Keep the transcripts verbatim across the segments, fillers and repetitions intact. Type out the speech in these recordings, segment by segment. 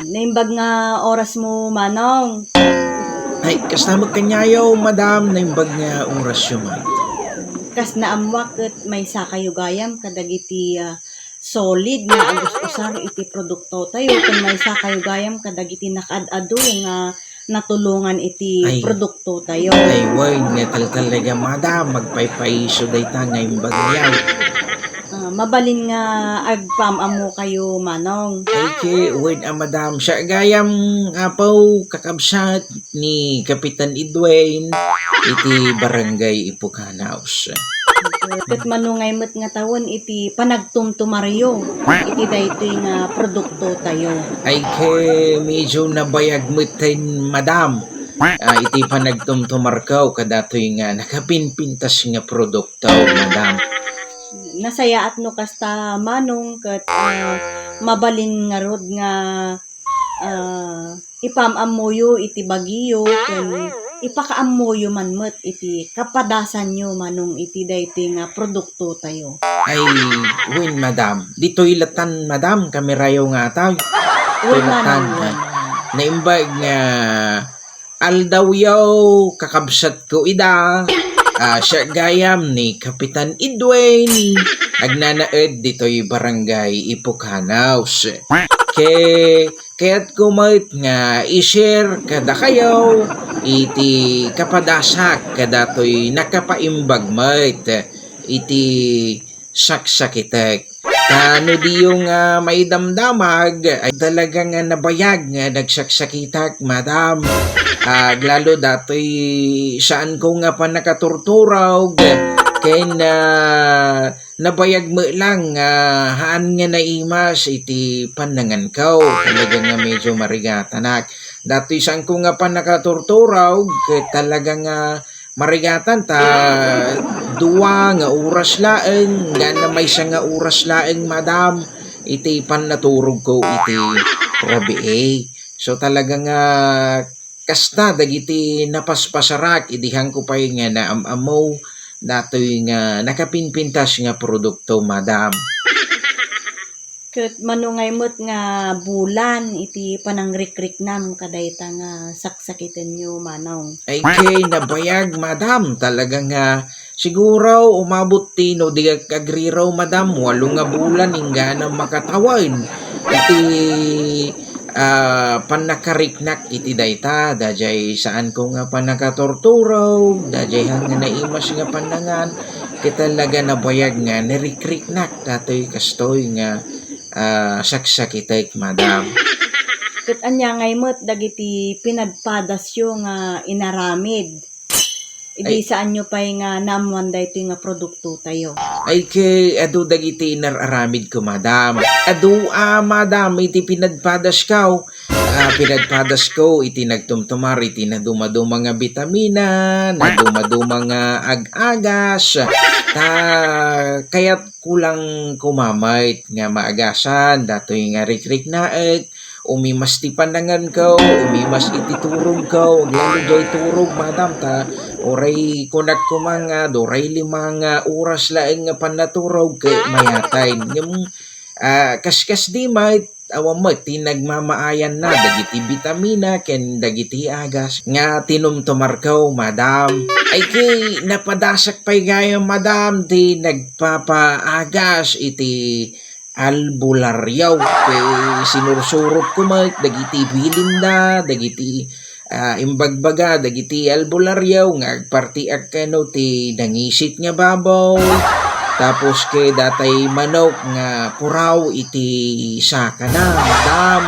Naimbag nga orasmo, Manong. Ay, kasta met kaniayo, madam, naimbag nga orasyo man. Kas naammoak ket maysakayo gayam kadagiti, ah, solid nga agus-usar iti produktotayo, ken maysakayo gayam kadagiti nakaad-adu nga natulongan iti Ay. produktotayo. Ay, wen, nga taltalaga, madam, agpaypayso dayta nga imbag nga yaw. Ah, mabalin nga agpaam-ammokayo, Manong. Ay, ket wen a, madam, siak gayam, apo, kakabsat ni Kapitan Edwin iti Barangay Ipukanaw. Ket mano ngay met nga tawen iti panagtumtumaryo iti daytoy nga produktotayo. Ay, ket medyo nabayag met ten, madam. Ah, iti panagtumtumarko kadatoy nga nakapinpintas nga produkto, madam. Nasayaat no kasta, Manong, ket, ah, mabalin ngarud nga, ah, ipaam-ammoyo iti bagiyo ken ipakaammoyo man met iti kapadasanyo, Manong, iti daytoy nga produktotayo. Ay, wen, madam. Ditoy latan, madam, kamerayo nga atay. Wen, Ditoy latan, Manong, ah, wen. Naimbag nga aldawyo, kakabsatko ida. Ah, siak gayam ni Kapitan Edwin. Agnanaed ditoy Barangay Ipukanaw. Ket kayatko met nga i-share kadakayo iti kapadasak kadatoy nakapaimbag met iti saksakitek. Ta no diyo nga maidamdamag, ay talaga nga nabayag nga nagsaksakitak, madam. Aglalo datoy saanko nga pannakaturturog, ken, ah, nabayag met lang nga haan nga naimas iti pannanganko. Talaga nga medyo marigatanak. Datoy saanko nga pannakaturturog, ket talaga nga marigatan ta dua nga oras laeng, ngana maysa nga oras laeng, madam, iti pannaturogko iti rabii. So, talaga nga kasta dagiti napaspasarak idi hanko pay nga naam-ammo datoy nga nakapinpintas nga produkto, madam. Ket mano ngay met nga bulan iti panangrikriknam kadayta nga saksakitenyo, Manong? Ay, ket nabayag, madam. Talaga nga siguro umabot ti no di agriraw, madam, walo nga bulan inggana makatawen iti, ah, pannakariknak iti dayta. Daydiay saanko nga pannakaturturog, daydiay haan nga naimas nga pannangan, ket talaga nabayag nga narikriknak datoy kastoy nga ah, saksakitek, madam. Ket ania ngay met dagiti pinadpadasyo nga inaramid? Idi Ay. Saanyo pay nga naammoan daytoy nga produktotayo? Ay, ket adu dagiti inar-aramidko, madam. Adu a, madam, iti pinadpadasko. Ah, pinadpadasko iti nagtumtumar iti nadumaduma nga bitamina, nadumaduma nga ag-agas. Ta, kayat kulang koma met nga maagasan datoy nga rikriknaek, umimas ti pannanganko, umimas iti turogko, aglalo diay turog, madam, ta uray kunak koma nga, uray lima nga oras laeng nga pannaturog, ket mayat. Ngem, ah, kaskasdi met, awan met ti nagmamaayanna dagiti bitamina ken dagiti agas nga tinumtumarko, madam. Ay, ket napadasak pay gayam, madam, ti nagpapaagas iti albularyo. Ket sinursurotko met dagiti bilinda, dagiti ah, imbagbaga dagiti albularyo nga agpartiak kano ti nangisit nga babaw. Tapos ket datay manok nga puraw iti sakana, madam.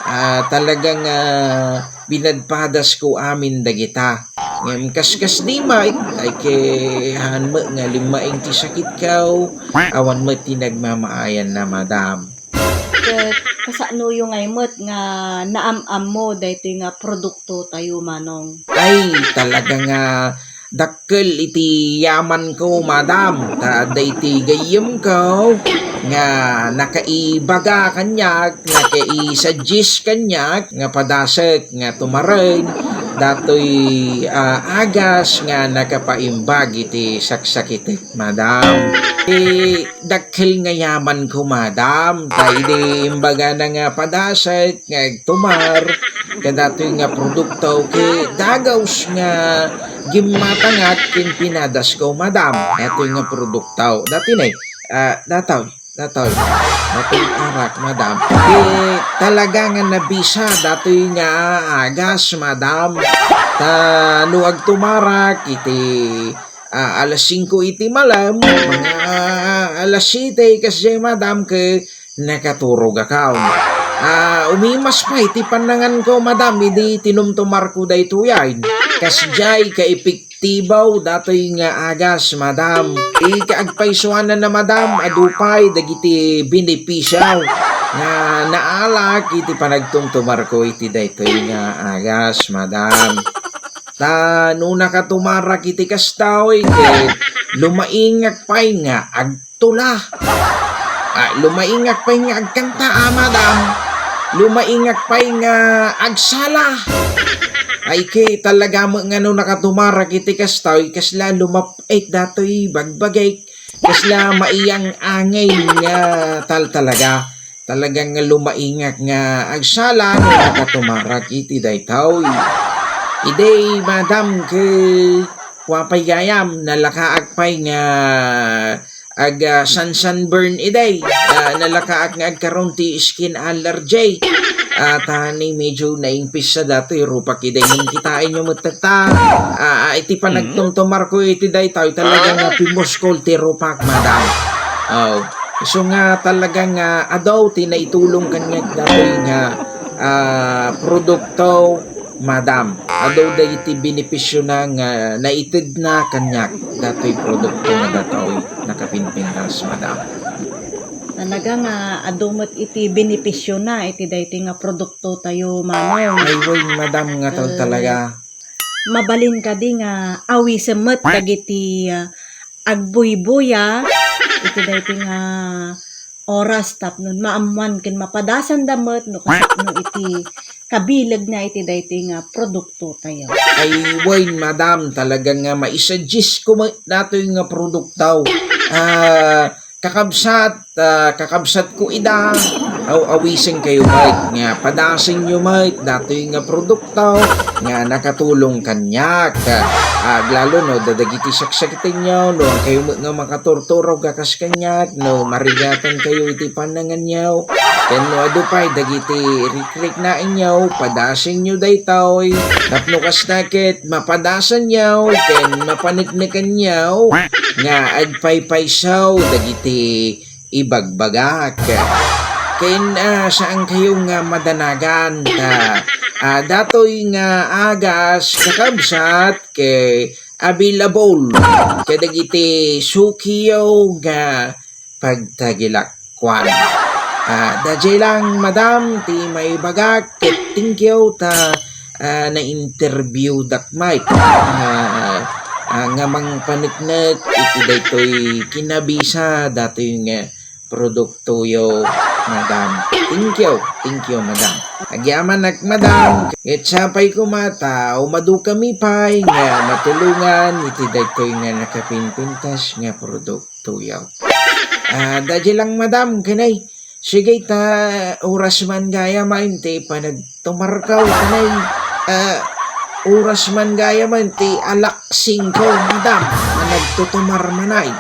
Ah, talaga nga binadpadasko amin dagita. Ngem kaskasdi met, ay ket haan met nga limmaeng ti sakitko, awan met ti nagmamaayanna, madam. Ket kasanoyo ngay met nga naam-ammo daytoy nga produktotayo, Manong? Ay, talaga nga dakkel iti yamanko, madam. Ta adda iti gayyemko nga nakaibaga kaniak, nakaisuggest kaniak nga padasek nga tumaren Datoy, ah, agas nga nakapaimbag iti saksakitek, madam. Ti dakkel nga yamanko, madam. Ta idi imbagana nga padasek nga agtumar kadatoy nga produkto, ket dagaws nga gimmatangak ken pinadasko, madam. Datoy nga produkto. Datoy ne, ah, datoy. Datoy, datoy arak, madam. Ti talaga nga nabisa datoy nga agas, madam. Ta no agtumarak iti, ah, alas singko iti malem, mga alas siyete, kasdiay, madam, ket nakaturogakon. Ah, umimas pay ti pannanganko, madam, idi tinumtumarko daytoyen. Kasdiay kaipik- tibaw datoy nga agas, madam. Iti kaagpaysuananna, madam, adu pay dagiti benepisio nga naalak iti panagtumtumarko iti daytoy nga agas, madam. Ta no nakatumarak iti kastoy, ket lumaingak pay nga ag- tula. Ah, lumaingak pay nga agkanta, ah, madam. Lumaingak pay nga agsala. Ay, ket talaga met nga no nakatumarak iti kastoy, kasla lumap-, ay, datoy bagbagik. Kasla maiyang angin nga tal-, talaga. Talaga nga lumaingak nga agsala no nakatumarak iti daytoy. Idi, madam, ket kua pay gayam, nalakaak pay nga ag, ah, sun-, sunburn idi. Ah, nalakaak nga agkaron ti skin allergy. Ah, ta ni medyo naimpis sa datoy rupak idi ngem kitaenyo met ta, ah, ah, iti panagtumtumarko iti daytoy, talaga nga pimuskol ti rupak, madam. Oh, isu nga talaga nga adu ti naitulong kaniak datoy nga, ah, produkto. Madam, adu dagiti benepisiona nga naitedna kaniak datoy produkto nga datoy nakapinpintas, madam. Talaga nga adu met iti benepisiona iti daytoy nga produktotayo, Manong. Ay, wen, madam, nga tal-, Eh, talaga. Mabalin kadi nga awisem met dagiti, ah, agbuybuya iti daytoy nga oras tapno maammoan ken mapadasanda met no kasano iti kabilegna iti daytoy nga produktotayo. Ay, wen, madam, talaga nga maisadisko met datoy nga produkto. Ah, kakabsat, ah, kakabsatko ida, aw-, awisenkayo met nga padasenyo met datoy nga produkto nga nakatulong kaniak. Ah, aglalo no dadagiti saksakitenyo, no kayo met nga makaturturog a kas kaniak, no marigatankayo iti pannanganyo, ken no adu pay dagiti rikriknaenyo, padasenyo daytoy tapno kasta ket mapadasanyo ken mapaneknekanyo nga agpaypayso dagiti ibagbagak. Ken, ah, saankayo nga madanagan ta, ah, datoy nga agas, kakabsat, ket available kadagiti sukiyo nga pagtagilakkuan. Ah, daydiay lang, madam, ti maibagak, ket thank you ta, ah, na-interviewdak met. Ah, ah, nga mangpaneknek iti daytoy kinabisa datoy nga produktoyo, madam. Thank you. Thank you, madam. Agyamanak, madam. Ket sapay koma ta umadukami pay nga matulongan iti daytoy nga nakapinpintas nga produktoyo. Ah, daydiay lang, madam, ken ay. Sige ta, oras man gayam ti panagtumarko, ken ay. Ah, oras man gayam ti alas singko, madam, nga nagtutumar man ay.